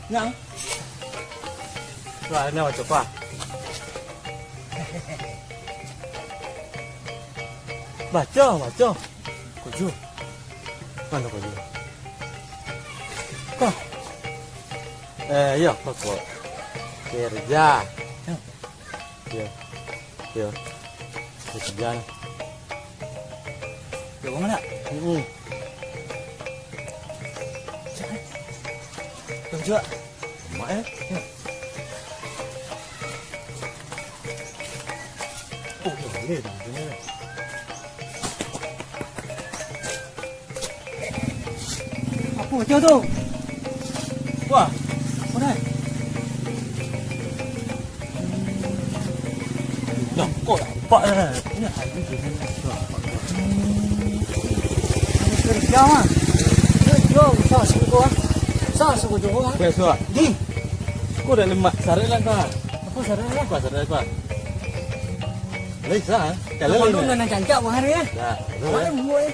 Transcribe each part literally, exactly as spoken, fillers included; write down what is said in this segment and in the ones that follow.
Nang. Wah, ini macam apa? Baco, baco. Kuju. Mano kuju? Ko. Eh, iyo, ko, ko. Kerja. Yo. Yo. Yo. Kerja lah. Yo, bangun tak? Mm-mm. Kerja. Mak, eh? Yo. Oh, yo, ni, ni, ni. Apo macam tu? Wah. Apo dah? Nah, kok nampak dah. Ini hari tu. Hmm. Kerja, ah. Yo, yo, usah suruh, ah. Usah suruh, ah. Biasa. Di. Kau dah lemak, sarik lah kau. Apo sarik lah? Apo sarik lah kau? Lai sa, eh? Kalau Abang tu lai nak cancak buah hari, eh? Dah, dah, Abang dah. Ni buat, eh?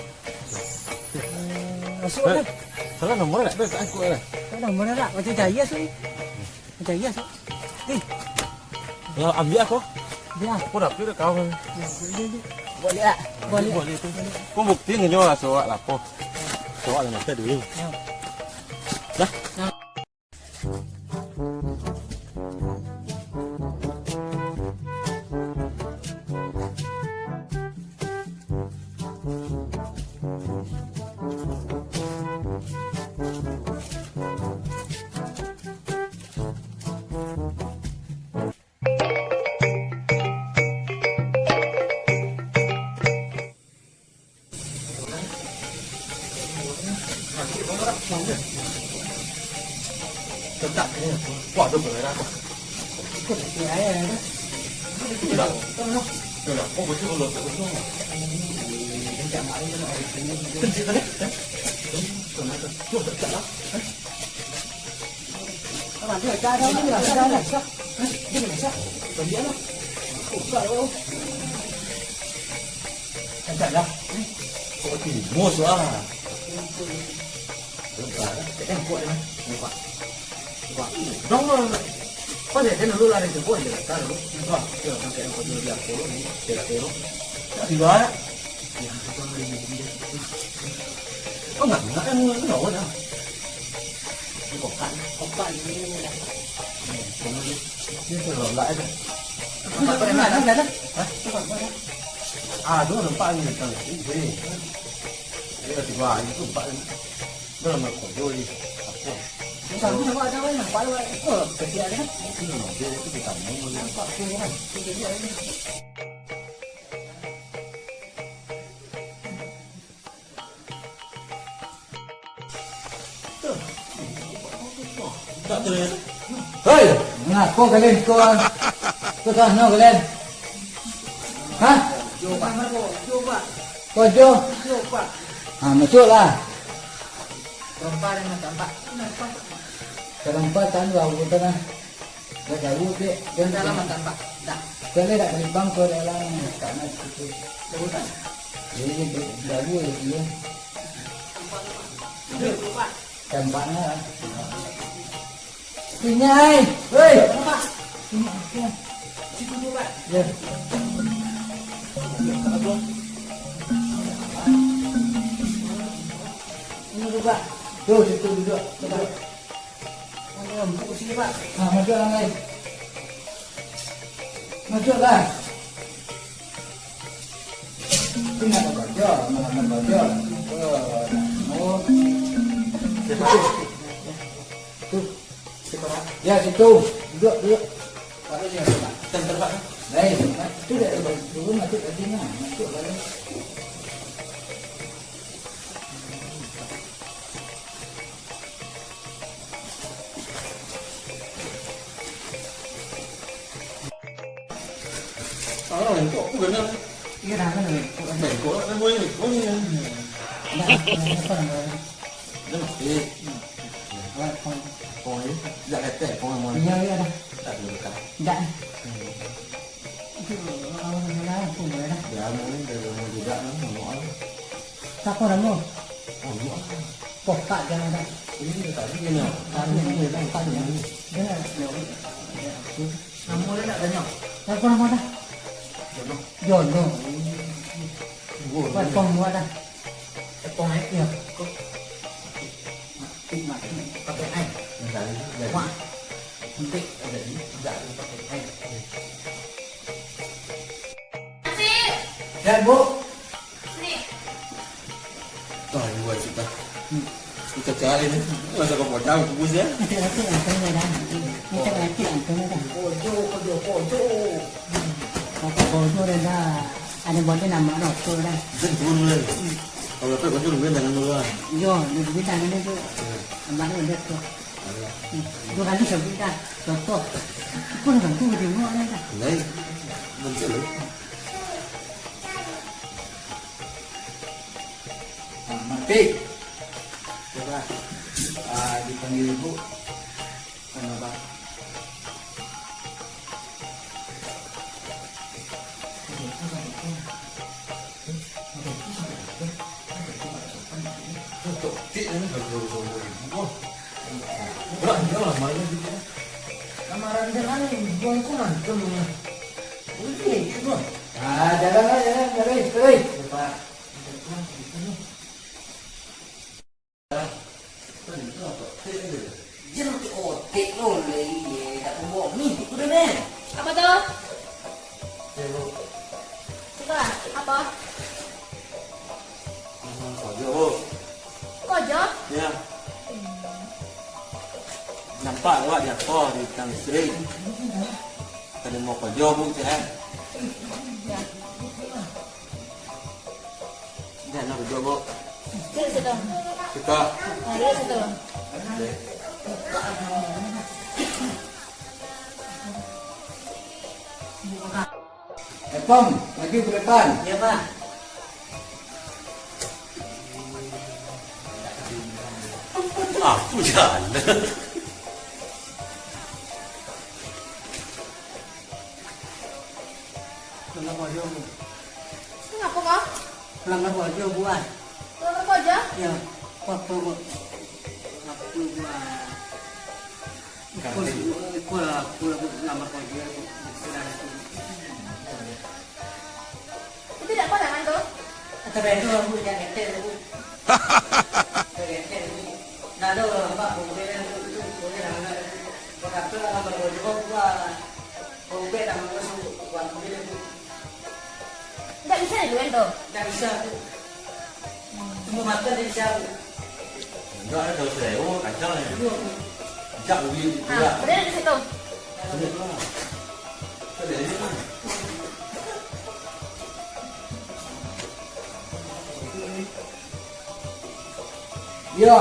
Masuk Eh, lah. Salah nomor nak, dah tak angkut lah. Salah nomor nak, macam cahaya tu ni. Macam cahaya tu. Eh. Lah, ambil aku. Dia. Aku dah pilih kau. Ya, dia, dia. Balik ah. Balik. Balik tu. Kau bukti ngejo lah, suak lah, kau. Suak lah, nak dulu. Ya. Dah. Ya. Kencang dah. Kok timus lah. Lepas lah. Tak angkut dah. Nampak. Nampak. Dong lah. Kau lihat dia dulu lari jemput je lah. Taruh. Nampak. Dia sampai angkut dulu di aku ni. Dia tak turun. Tak tiba lah. Ya, kau boleh jadi dia. Kau nak, nak, nak, nak, nak. Kokan, kokan ni. Ini tu lah, lah, eh. Nampak tak, nampak tak? Hah? Nampak tak? Ah, tu nampak ni, nampak ni. Ini. Dia dah tiba, ini tu nampak ni. Dah lama kau jual ni. Apa? Bukan, tu nampak ada orang, nampak ada orang. Oh, kecil ada kan? Itu nampak dia, itu kita mau, mau. Nampak tu kan? Itu dia ni. Hei, ngapo kalian ko? Ko tano kalian? Hah? Ko jo? Ah, masuklah. Perempatan, Pak. Perempatan, baru tengah. Dah jauh, dek. Dah lama tampak. Dah. Kalau dah kalimbang, kau dah lama. Tak nak sikit. Jauh, tak? Jadi, jauh, ya. Tampaknya lah. Sini, ai. Hei. Situ dulu, Pak. Ya. Ini dulu, Pak. Tuh, situ duduk. Duduk. Ini empuk sini, Pak. Ah, masuk orang lain. Masuklah. Ini nak baca, nak baca. Oh. Tuh. Ya, situ. Duduk, duduk. Taruh sini, Pak. Tenter, Pak. Baik, Pak. Itu dah, dah, dah, masuk tadi, nah. Masuk, baru. Bengkok tu benar. Iya, dah, kan, bengkok. Bengkok, kan, boleh bengkok ni. Dah, apa nama? Dah mati. Apa, kong? Kong ni, dah ketek, kong, kong. Iya, iya, dah. Tak ada bekas. Dah. Hmm. Itu, orang mana, aku boleh dah. Ya, mau ni, dah, mau juga, kan, mau, ah. Siapa nama? Oh, iya. Pokak jangan dah. Ini dah tadi kena. Tadi ni dah tadi ni. Dengar. Nama dia nak tanya. Siapa nama dah? Jono. Jono. Jono. Buat pom buat dah. Pom air. Ya. Kok. Mati, mati. Pakai air. Dari, dari. Wah. Nanti ada di, tidak ada pakai air. Nasi. Ya, Bu. Sini. Wah, dua juta. Hmm. Kita cari ni. Masa kau potong, kubus ya? Itu nanti yang tanya dah. Itu nanti yang tanya dah. Kojo, kojo, kojo. Kata kojo dah, dah. Ada boleh nama rokok dah. Itu dulu lah. Hmm. Kalau tak kojo, lebih jangan dulu lah. Yo, lebih jangan dulu. Ya. Tambah dulu tu. Alah. Hmm. Dua kali sebut dah. Contoh. Aku dah bantu dia buat dah. Lain. Betul. Ah, mati. Coba. Ah, dipanggil ibu. Kan, Abah? Tok Tik ni, kalau, kalau, kalau, kalau, oh. Berat ni lah, marah dia. Marah dia kan, buang kau mantap punya. Ini, ini, bro. Ah, jalan lah, jalan, jalan, jalan. Cepat. Jan otek-otek lo, leh, ye, dak pembohong ni, ikut dulu, Nen. Apa tu? Ya, Bu. Sudah, apa? Kojo, Bu. Kojo? Ya. Nampak awak di apo, di tiang listrik. Tadi mau kojo, Bu, cek, eh. Ya. Dah, nak duduk, Bu. Duduk situ. Situ. Nah, duduk situ. Oke. Eh, Pom, maju ke depan. Ya, Pak. Aku jalan. Langgar kojo, Bu. Kenapa, Kak? Langgar kojo, buat. Langgar kojo? Ya, apa, Bu? Apa, buat? Ikut, ikut lah, aku lah, Bu, langgar kojo, Bu. Itu tidak apa, tangan tu? Atau bedo, Bu, jangan ngetel, Bu. Jangan ngetel, Bu. Nado lah, Pak, Bu, boleh lah, Bu, itu, boleh lah, Bu. Kau kata lah, langgar kojo, Bu, ah. Robek tangan kau tu, kuat mobil tu. Ndak bisa diluen tu? Ndak bisa tu. Tumbuah mata ndak bisa tu. Ndak ada, kalau saya, oh, kacau ni. Iya. Cak ubi tu. Ah, boleh di situ. Boleh lah. Boleh ni lah. Yo,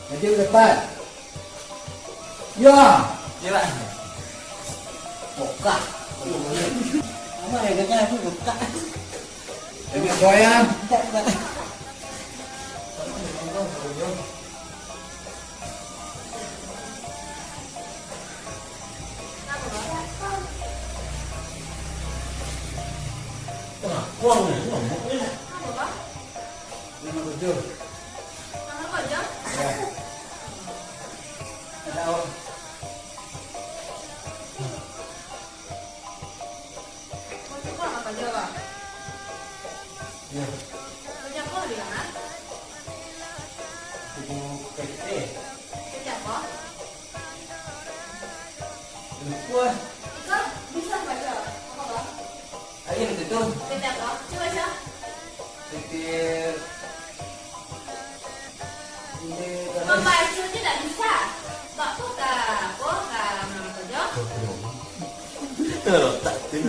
maju ke depan. Yo. Yo, Pak. Buka. Apa ya, kata aku buka. Enak goyang. Buka, buka. Wah, kuang ni, ngomong ni. Apa, Pak? Langgar kojo. Langgar kojo? Ya. Ada awak. Kojo ko langgar kojo, Pak? Ya. Kojo ko di mana? Kojo P T. P T apa? Lupa. Iko bisa baca. Apa, Bang? Ayo, betul. P T apa? Cuba baca. P T, P T. Mambaco je ndak bisa. Bak tu ka, apo, ka mano sajo? Kalau tak tu,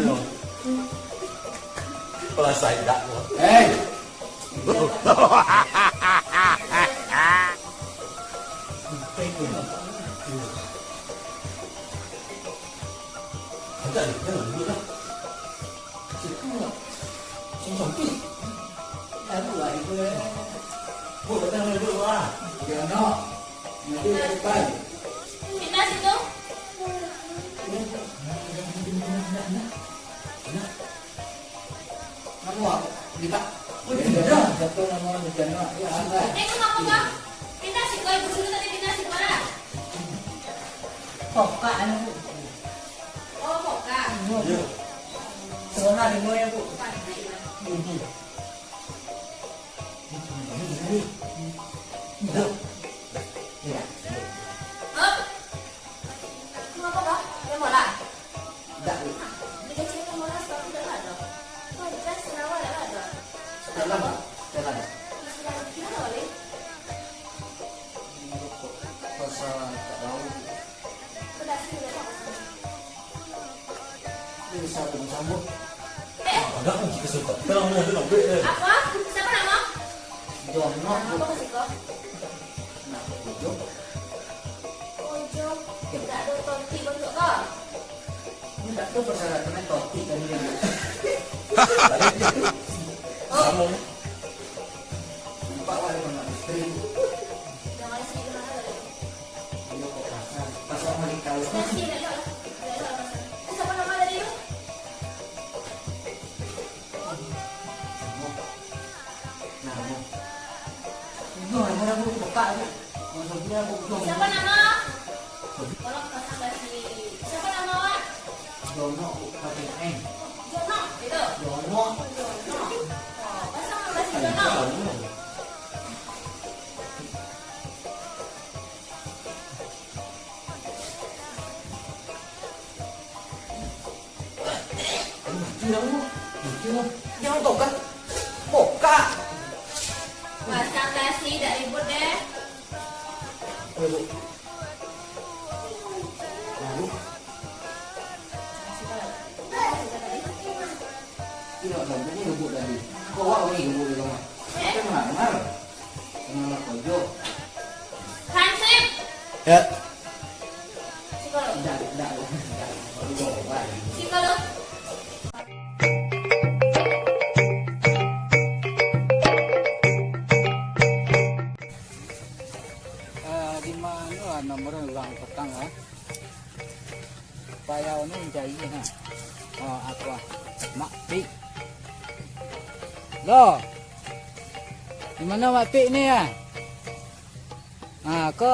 kalau saya tak, eh. Jangan, jangan duduk lah. Sing sompi. Aduh, lah itu, eh. Bu, datang dulu, ah. Dia nak. Nanti dia depan. Pindah situ. Ini, nak, nak, nak, nak, nak. Nak. Namo apo? Dita. Oh, Dita. Satu namo Dita. Ya, alah. Eh, kenapa, Bang? Pindah siko, ibu suruh tadi pindah siko lah. Pokak anu, Bu. Oh, pokak. Iyo. Sekolah di bawah ya, Bu. Cantik, Bang. Iyo, Bu. Iyo. Iyo. Hah? Kenapa, Bang? Dia mola? Dak, Bu. Dia kecil kan mola, sepatu dak ado. Kau jas, sarawa dak ado. Dalam, dalam. Di mana, Wali? Pasal tak tahu. Kau dah sini, dah tahu pasal. Ini satu sambut. Eh? Ada kan kita sempat. Tenang, tenang, tenang, tenang. Apa? Siapa nama? Jono. Apa kasih kau? Nah, Jono. Ojo, indak ado totik bantuak ko. Indak tu pasaratannyo totik tadi kan. Oh. Nampak wak ado istri. Jangan isi di mana tadi? Iyo kok pasar. Pasar Malikau. Nasi nak elok lah. Nak elok lah pasar. Eh, siapa nama tadi tu? Siapa nama? Tolong pasang basi. Siapa nama awak? Jono, Bu, pakai N. Jono, gitu? Jono. Jono. Oh, pasang basi Jono. Jangan pokak. Pokak. Pasang basi, dak ribut deh. Ribut. Lalu. Tidak ada, ini ribut tadi. Kok awak ni ribut di rumah? Saya mana dengar? Hansip. Ya. Siko lu. Siko lu. Eh, di mano lah nomor urang patang, ah? Payau ni mancari, ha. Oh, apo? Mak Pik. Lo. Di mano Mak Pik ni, ya? Ha, ko,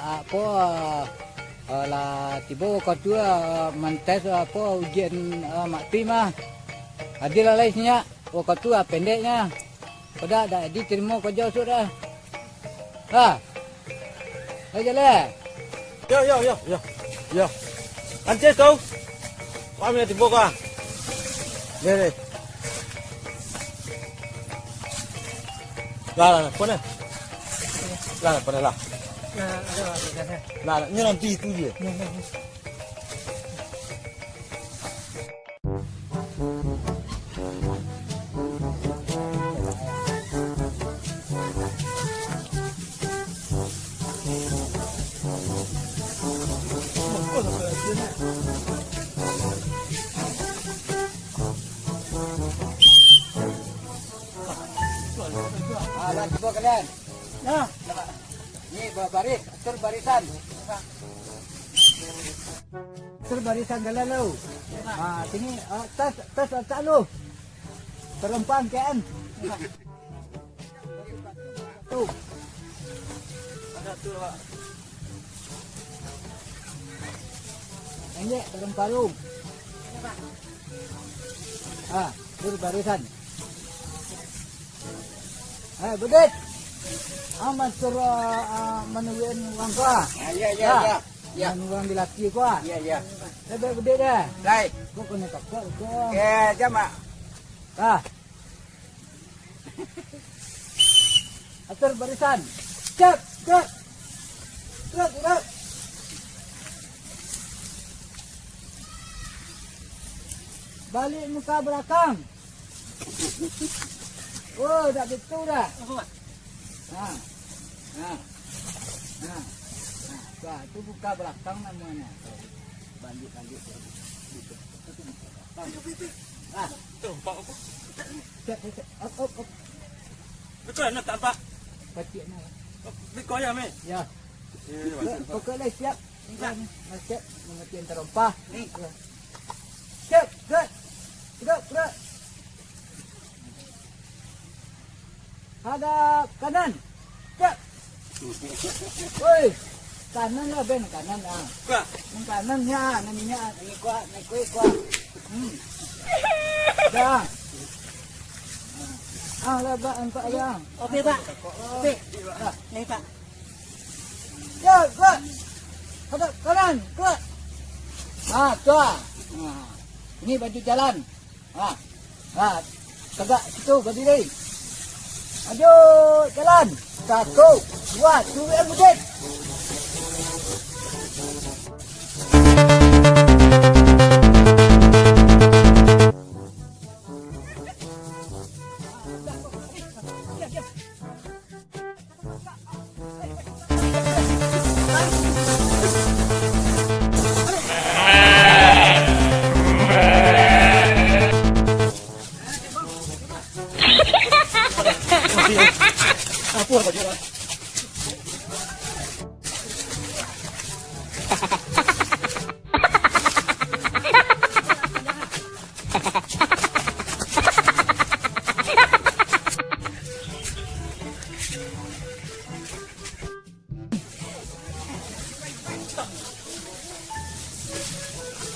apo, eh, lah tibo ko tu, eh, mantes apo ujian, eh, Mak Pik mah. Adil lah lai sinyak. Ko tu, ah, pendeknyo. Ko dak, dak jadi tarimo karajo sudah. Ha. Lai jaleh. Yo, yo, yo, yo. Yo. Antes kau. Kami tibo ka. Deh, deh. Lah, lah, lah, pone. Lah, lah, pone lah. Lah, lah, nyo nanti itu je. Ah, lah tibo kalian. Nah. Ni babaris, atur barisan. Atur barisan dalam lu. Ha, sini, ah, tas, tas letak lu. Terempang K M. Tu. Ada tu, Pak. Injek, terempang lu. Ha, atur barisan. Eh, Budit. Aman suruh, ah, manuin uang ko, ah. Ah, iya, iya, iya. Iya. Manuin uang di laki ko, ah. Iya, iya. Eh, baik, Budit, dah. Baik. Kok kena takut, kok. Eh, jam, Mak. Ah. Atur barisan. Cep, cep. Gerak, gerak. Balik muka belakang. Oh, dak betul dah. Apa, Mak? Nah. Nah. Nah. Nah. Wah, itu buka belakang namanya. Balik, balik, balik. Gitu. Itu buka belakang. Nah. Tuh, Pak, apa? Siap, siap, siap. Op, op, op. Beko nak tak, Pak? Pacik nak. Beko ya, meh? Ya. Iya, iya, Pak. Pokok lah siap. Siap. Siap, mengerti antar rompah. Hmm. Ya. Siap, gerak. Gerak, gerak. Hadap kanan. Cak. Woi. Kanan lah, Ben, kanan, ah. Kuat. Nang kanan, ya, nang minyak, nang kuat, nang kuat, kuat. Hmm. Dah. Ah, lah, Pak, nampak, ya. Oke, Pak. Oke. Ah. Nih, Pak. Ya, kuat. Hadap kanan, kuat. Ah, tuh. Ah. Ini baju jalan. Ha, ha, tagak situ, badiri. Maju, jalan. Satu, dua, turuik mudik.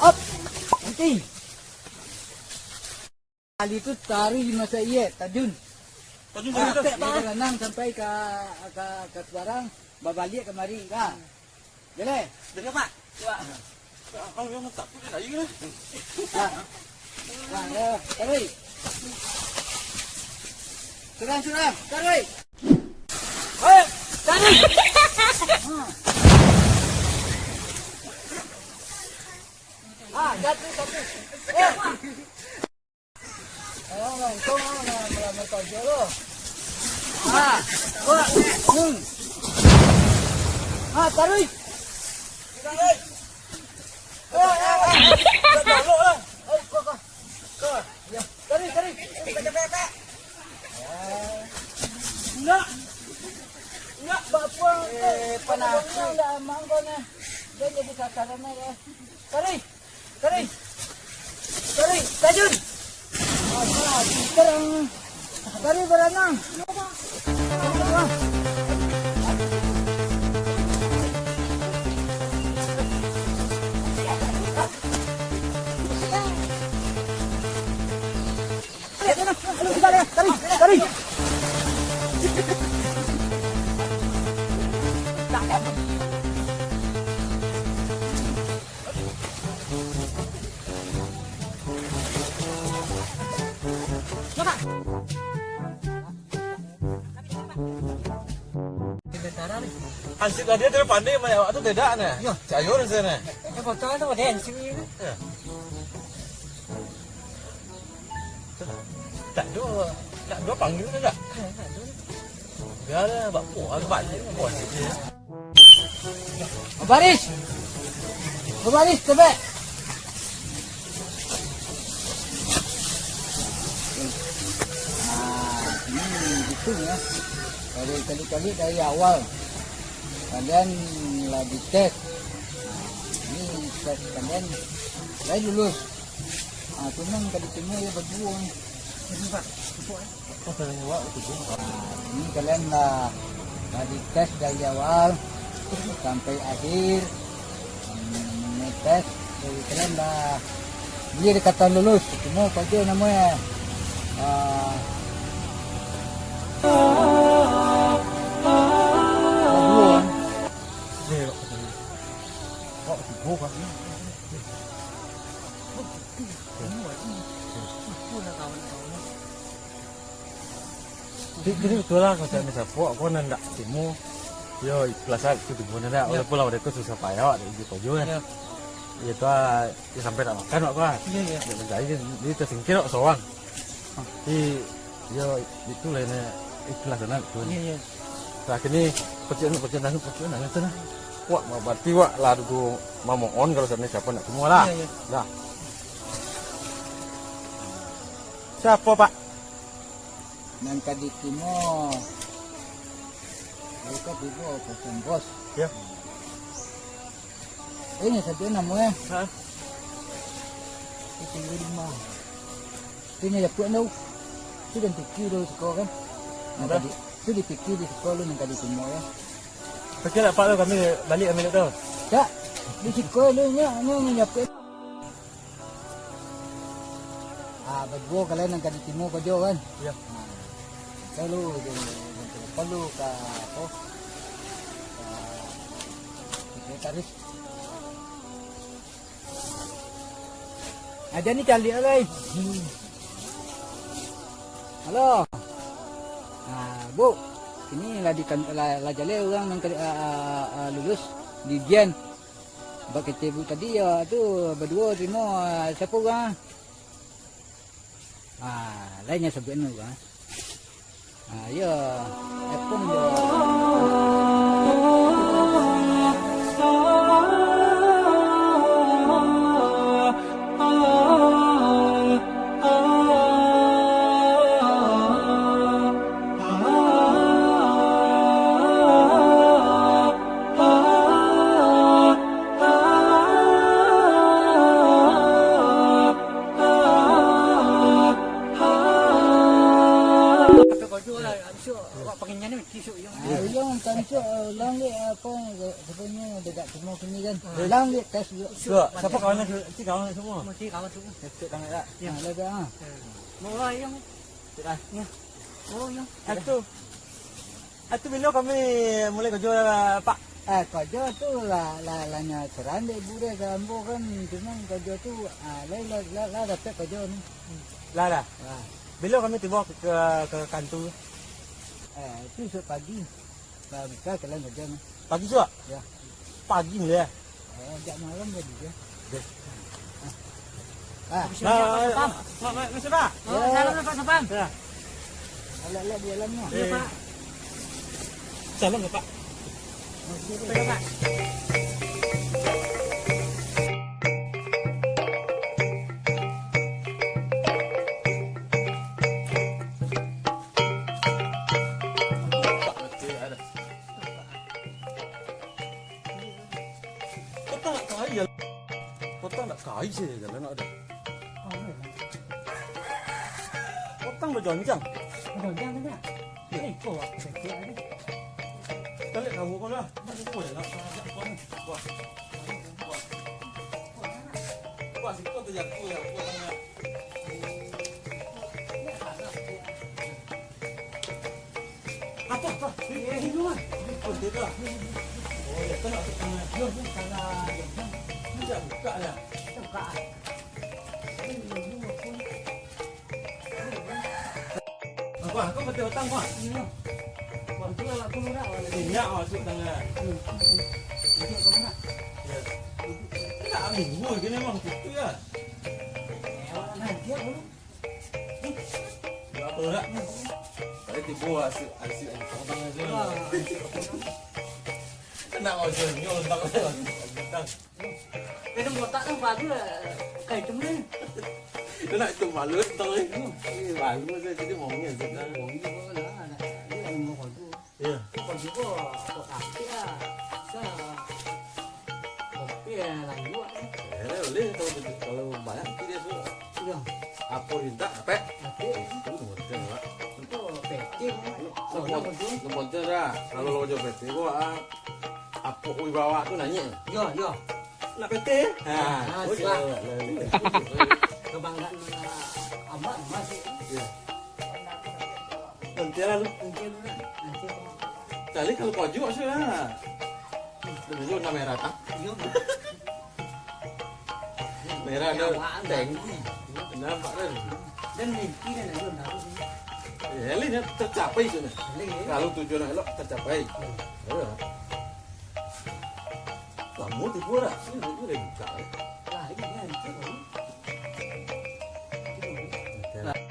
Op, nanti. Kali tu taruih di masa iye, tajun. Tajun dari atas. Dari Ranang sampai ka, ka, ka Subarang, babaliak kamari, ka. Boleh? Boleh, Pak. Pak. Ang yang takut nak air lah. Nah. Nah, ya, tarik. Surang, surang, tarik. Hei, tarik. Ah, jatuh, jatuh. Eh. Ayo, langsung, ah, nah, melamar Pak Jo lo. Ah, wah, hmm. Ah, taruih. Taruih. Eh, eh, eh. Taruih, kau, kau. Kau, ya. Taruih, taruih. Eh, indak. Indak, bapuang. Eh, panah. Indak aman kau, nah. Dia jadi sasaran, ya. Taruih. Tarik! Tarik! Tajun! Apa? Sekarang. Tarik, baranang! Tarik! Tarik! Tarik! Hansip tadi ado pandai, main awak tu beda nah. Yo. Cak Ayun sana. Eh, botol tu ado hansip ni. Ya. Tak ado, tak ado panggil tu dak? Eh, tak ado. Biar lah, bak puas, bak puas. Babaris! Babaris, tebek! Nah, ini gitu ya. Kalau kali-kali dari awal kalian lah dites. Nah, ini tes kalian, kalian lulus. Ah, cuman kali tengah ya berdua ni. Ini, Pak. Cukup, eh. Apa yang awak cukup? Ah, ini kalian lah, lah dites dari awal sampai akhir. Hmm, ini tes, jadi kalian lah, dia dikata lulus. Cuma apa je namanya? Ah, berdua. Dia, Pak. Awak cukup, Pak. Jadi, jadi betul lah, kau cak ni sapok, kau nan dak timu. Yo, ikhlas lah, itu timu ni dak. Yo. Walaupun lah, dah tu susah payah, dak ijau pajuh kan. Yo. Yo, tu lah, yo sampai tak makan, wak, kan. Yo, yo. Dak mencari, jadi tersingkir, wak, sorang. Ah. Jadi, yo, itu lah, ini ikhlas lah, tu. Yo, yo. Nah, kini, percaya, percaya, percaya, percaya, tu lah. Wak, berarti wak lah dulu mamohon kalau sana siapa nak timu lah. Yo, yo. Dah. Sapo, Pak? Nan ka ditimo, buka tibo kosong, Bos. Ya. Ini sajo namo, eh. Ha? Itu tinggi lima. Itu nyo japuik tu. Itu dan pikir dulu siko kan. Nan Apa? Tadi, itu dipikir di siko lu nan ka ditimo, ya. Pikir lah, Pak, tu kami balik kami tu. Tak. Di siko lu nyo, nyo, nyo japuik. Ah, baduo kalian nan ka ditimo karajo kan? Iya. Ah, kalu jo, jo, kalu ka apo? Ka sekretaris. Aja ni caliak lai. Halo. Ah, Bu, ini lah di kan-, lah, lah jaleh urang nan ka, ah, ah, ah, lulus di ujian. Bak kecek Bu tadi, yo, tu baduo tarimo, ah, siapo urang? Ah, lain nyo sabuik urang. Ah, yo, iPhone yo. Tapi kau jual lah, besok awak pengenyan ni mesti esok, Yong. Ah, Yong, kan esok, eh, ulang dek, apa, sebenarnya dekat semua kini kan. Ah. Ulang dek tes dulu. Esok, siapa kawan tu? Mesti kawan semua. Mesti kawan semua. Esok tanggal tak? Ya. Ah, lega, ah. Ya. Mau lah, Yong. Sudah. Ya. Oh, Yong. Atu. Atu bilo kami mulai karajo, Pak? Eh, karajo tu lah, lah, lah nyo sarahan dek ibu dek ka ambo kan, cuman karajo tu, ah, lai lah, lah, lah dapek karajo ni. Lah, lah. Lah. Bilo kami tibo ka, ka, ka kantua? Eh, tu esok pagi. Lah, buka kalian karajo ni. Pagi suak? Ya. Pagi mulai, eh? Eh, jak malam tadi je. Oke. Ah. Nah, nah, nah, nah, nah, nah, nah. Oh, salam lah, Pak Sapam. Ya. Alek-alek di dalam ni. Iya, Pak. Salam ya, Pak. Iya, Pak. Kau tak nak kai, ya? Kau tak nak kai sih, jalan nak ada. Kau tak berjanjang. Berjanjang kan, Pak? Ya. Eh, kau apa sih, ada? Kita lihat kamu kau lah. Kau ya, nak, nak, nak, kau ni. Wah. Wah. Wah, situ tu jatuh ya, kau tengah. Apa, apa? Eh, eh, dulu, ah. Oh, dia dah. Oh, dia tak nak tengah. Dia pun salah. Dia buka dah. Buka. Apa? Kau betul datang, Pak? Iya. Wah, tu lah, tu lah. Minyak masuk tengah. Hmm. Duduk kau nak? Ya. Tidak minggu gini memang gitu ya. Eh, awak nanti ya, dulu. Enggak apa, enggak. Tadi tibo asyik, asyik. Nak ojol ni, otak. Minum botak tu baru lah. Kayak itu ni. Kau nak itu malu, tau ni. Eh, malu saya jadi maunya sekarang. Wangi juga lah, anak. Dia yang mau kau tu. Ya. Kau juga, kau sakit lah. Bisa. Kopi yang lanjut. Eh, boleh kalau, kalau banyak nanti dia suruh. Iya. Apa minta, apa? Oke. Itu nomor tiga, Pak. Itu pecing. Lu, lu, lu, lu, dah. Kalau lo jual pecing, gua, ah, apa wibawa tu nanya? Iya, iya. Nak P T? Ha, ah, oh, siap. Kebanggaan, ah, Abang masih. Ya. Nanti lah lu. Nanti lu lah. Nanti. Tadi kalau kau jual sudah. Dulu nak merah tak? Iya. Merah ada. Awak tinggi. Nampak kan? Dan mimpi dan ayo tahu. Ya, ini tercapai sudah. Kalau tujuan elok tercapai. Ya. Lamo tibo dah. Ini lagi dah buka, eh. Lah, ini kan, itu baru. Itu baru.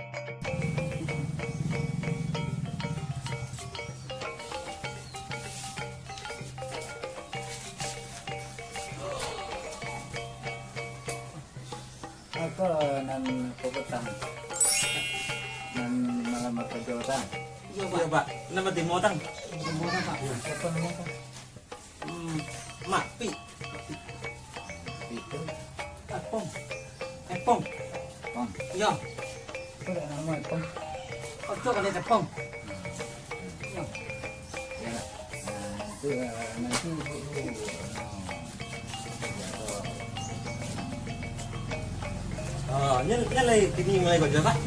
Apa nan kau petang? Nan malam bakajo, Tang? Iyo, Pak. Iyo, Pak. Nan batimo, Tang? Batimo, Tang, Pak. Siapo namo, Tang? Hmm, Mapik. Mapik tu? Epong. Epong. Epong. Iyo. Apo namo Epong? Ojo kali Epong. Iyo. Yo lah. Nah, itu, eh, nanti ibu, ibu, eh, Oh, nyo, nyo lai kini mulai bajalan, Pak?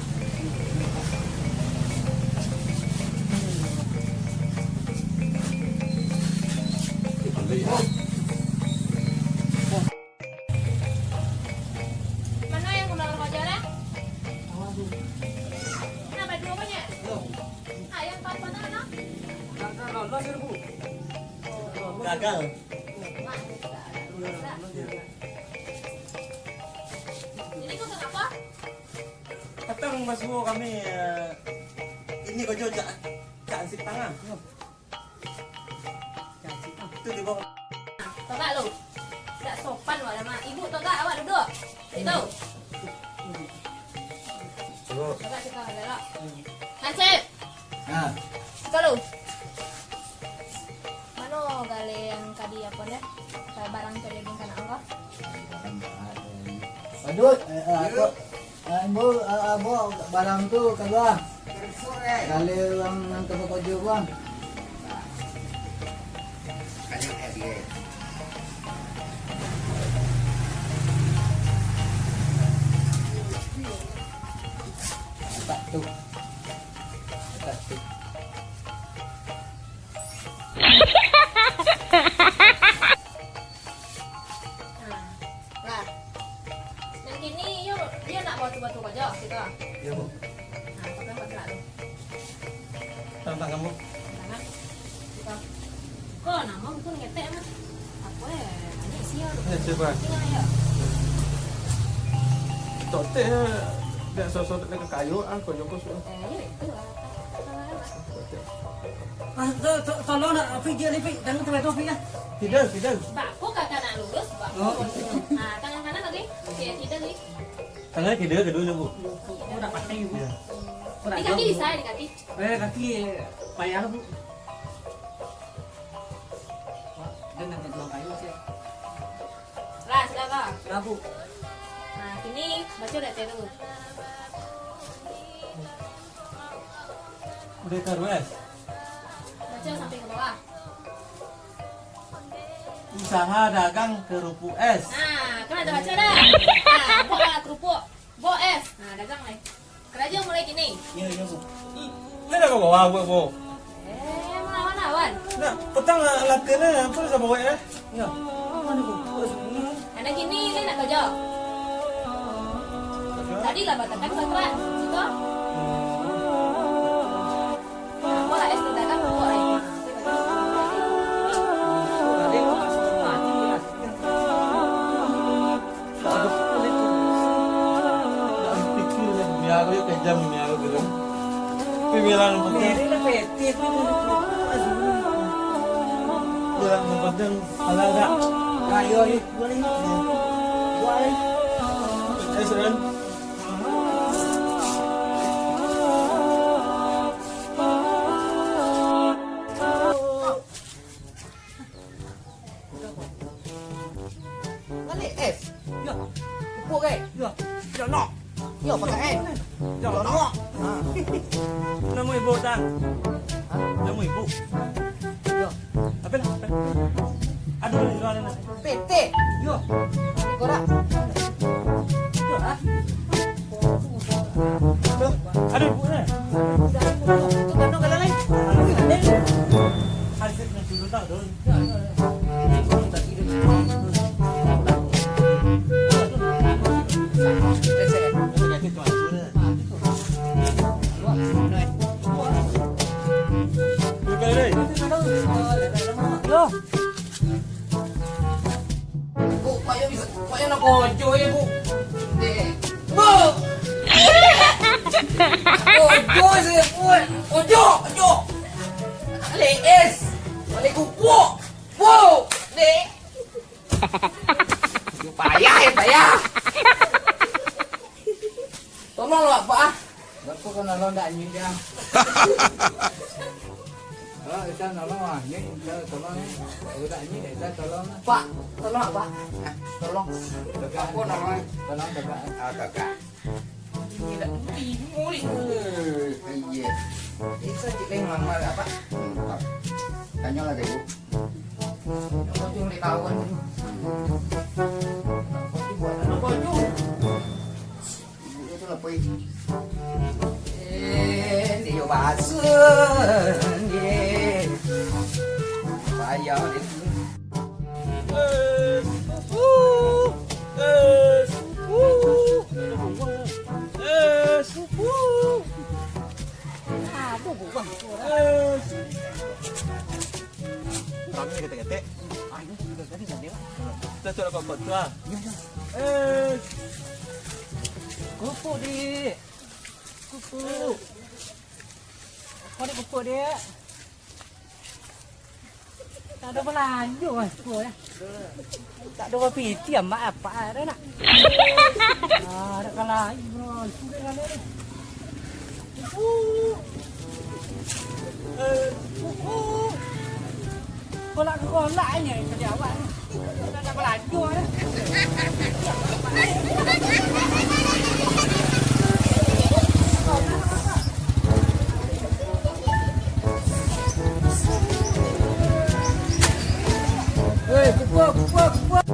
Mano yang kemarin bajalan? Nah, baju apanya? Ah, yang empat mana, no? Gagal. Jadi kau kenapa? Patang basuo kami, eh, ini ko jo cak, cak ansik tangah. Cak ansik tangah. Tu di bawah. Togak lu. Dak sopan awak dah, Mak. Ibu togak, awak duduk. Situ. Togak situ, togak. Hansip. Nah. Situ lu. Mano galeh yang tadi apo nyo? Barang tadi yang kana angkau? Badut, eh, eh, apo, eh, ambo, eh, ambo barang tu kalua. Galeh urang nan ka bakajo, Bang. Letak tu. Letak tu. Nah, lah. Nan kini iyo, iyo nak batu-batu bajo, situ. Iyo, Bu. Nah, pakai kontrak tu. Tantang kamu. Tangan. Situ. Ko namo buku ngetek mah. Apo eh? Banyak sial tu. Ya, siapa? Tinggal aja. Tok teh, eh, dak sosok nak kayo, ah, ko joko suah. Eh, iyo itu lah. Ah, to-, to-, tolong nak, Fik, dia ni, Fik. Jangan terlalu, Fik, ya. Fidel, Fidel. Bako kakak nak lurus, bako. Oh. Ah, tangan kanan lagi. Okey, Fidel ni. Tangan kiri kedua dulu. Oh, dah patah, Bu. Ya. Di kaki bisa, di kaki. Eh, kaki payah, Bu. Wah, dia nak jual kayu, sih. Lah, sudah, Kak? Sudah, Bu. Nah, kini baco dak tu. Udah taruh es. Baco sampai ka bawah. Usaha dagang kerupuk es. Nah, kan ado baco dah. Nah, buatlah kerupuk. Buat es. Nah, dagang lai. Karajo mulai kini. Iyo, iyo, Bu. Ih, lai dah ka bawah buek, Bu? Eh, malawan-lawan. Nah, patang lah latihan, eh, apo lah sabawek, eh? Iyo. Mano, Bu? Anak kini lai nak karajo. Tadi lah batakan kontrak. Siko. Nah, buatlah es tu dagang, buat lai. Dak pikir lah, miaro yo kejam, miaro gitu. Tapi bilang yang penting, bilang yang penting halal dak? Ayo, ayo, boleh. Boleh. Eh, Seren. Ngalih es? Yo. Pupuk, eh? Yo. Yo, no. Yo, pakai es. Yo, no. Ha. Namo ibu, Tang? Ha? Namo ibu? Yo. Apo lah? Aduh, aduh, aduh, aduh. P T. Yo. Iko dah. Yo, ah. Aduh, ibu, eh. Itu kan, no, kalau lain. Hasil nak dulu, tak, dulu. Yo. Kok, kok yo bisa, kok yo nak kojo yo, Bu? Dek. Bu! Kojo se, Bu. Kojo, kojo. Alek es. Alek kupuk. Bu! Dek. Payah yo, payah. Tolonglah, Pak, ah. Bapak kau nolong dak anyuik dia? Kalau bisa nolong, ah, anyuik, bisa tolong. Kalau dak anyuik, dak bisa tolong. Pak, tolong, Pak. Hah? Tolong. Tegak. Apa nolong? Tolong tegak. Ah, tegak. Tidak putih, mulik. Eh, iya. Bisa cik lain mama apa? Hmm, tak. Tanya lagi, Bu. Apa tu yang ditahuan tu? Apa tu buat? Apa tu? Ibu tu lah, Poi. Eh, ni yo basah, ni. Payah dia tu. Eh, suku. Eh, suku. Eh, suku. Aduh, buang. Eh, suku. Rami ketek-ketek. Ah, ini juga tadi nggak lewat. Kita tu lah kau tu ah. Iya, iya. Eh. Kerupuk, Dik. Kerupuk. Kau ada kerupuk, Dik? Tak ada belanja, Mas, kerupuk, ya. Tak ada kopi hitam, Mak, apa ada nak? Ah, ada kalai, bro. Sudah ada ni. Uh. Eh, uh, uh. Kolak-kolak aja yang kerja awak ni. Tak ada belanja ni. Weh, kupuk, kupuk, kupuk.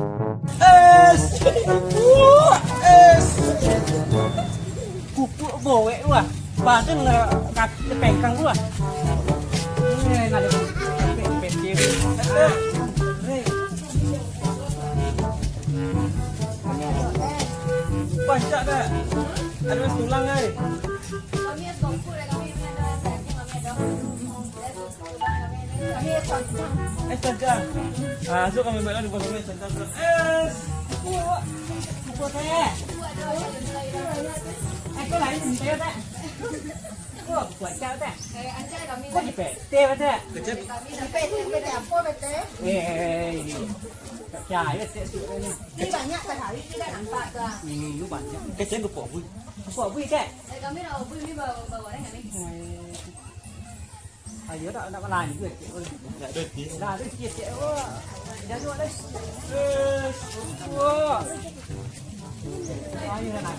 Es! Kupuk es! Kupuk bowek tu lah. Badan lah kaki lah pengkang tu lah. Eh, nak ada pempek, pempek. Eh, eh. Pancak dah. Ada tulang, eh. Kami es kompor, kami ada daging, kami ada. Es tajam. Ah, so kami balik di pos es tajam. Es. Buat teh. Eh, kau lain minta ya, tak? Kau buat kau, tak? Kau di P T, tak? Kecil. Di P T, P T apa, P T? Eh, eh, eh, ini. Tak percaya, tak, sebenarnya. Ini banyak sehari, tidak nampak, tak? Ini lu banyak. Kecil gepok, Bu. Gepok, Bu, tak? Eh, kami nak, Bu, ini bawa, bawa, eh, kami. Eh. Ayo, nak, nak lanjut, cik. Nak ada sikit, cik. Oh, dah dua dah. Eh, syukur. Ayo, nak.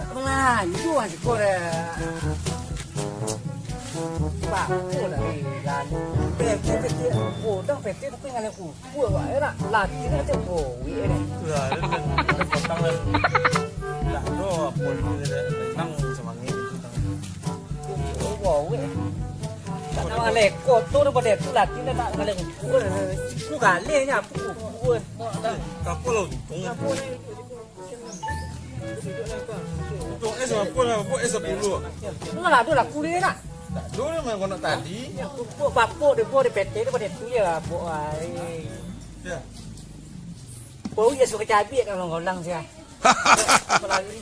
Nak lanjut, syukur, eh. Bako lah, eh, jalan. P T, P T, godang P T tapi ngalih ku. Buat awak, eh, nak latih kan macam bowek, eh, ni. Lah, dia dah, dia potong lah. Dah, tu apa ni, dia dah, dah hilang semangat itu, dah. Oh, bowek. Tak nak ngalih kotor daripada tu, latih dah tak ngalih ku. Ku galih ni, apa ku, eh. Kapal lah, untung. Kapal ni. Untung es berapa lah, buat es sepuluh. Itulah, ado laku dia nak. Tak ada lah, main konak tadi. Bapuk, bapuk, dia buat di P T tu, pada tu je bapuk, ai. Ya. Bau je suka cabai kat kolang-kolang sia. Apa lagi?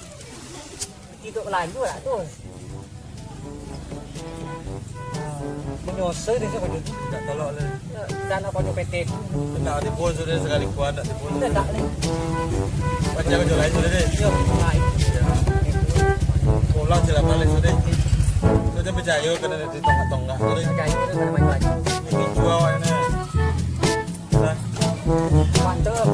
Tidur lanjut lah tu. Menyusul dia tu. Tak tolak lah. Dah nak panggil P T tu. Tak ada pun sudah sekali kuat, tak ada pun. Dah tak lagi. Macam macam lain sudah deh. Yo, lain. Ya. Pulang sila balik sudah. Sudah percaya kena di tonggak-tonggak sudah. Percaya kena banyak-banyak. Ini jual awak ni. Dah. Mantap.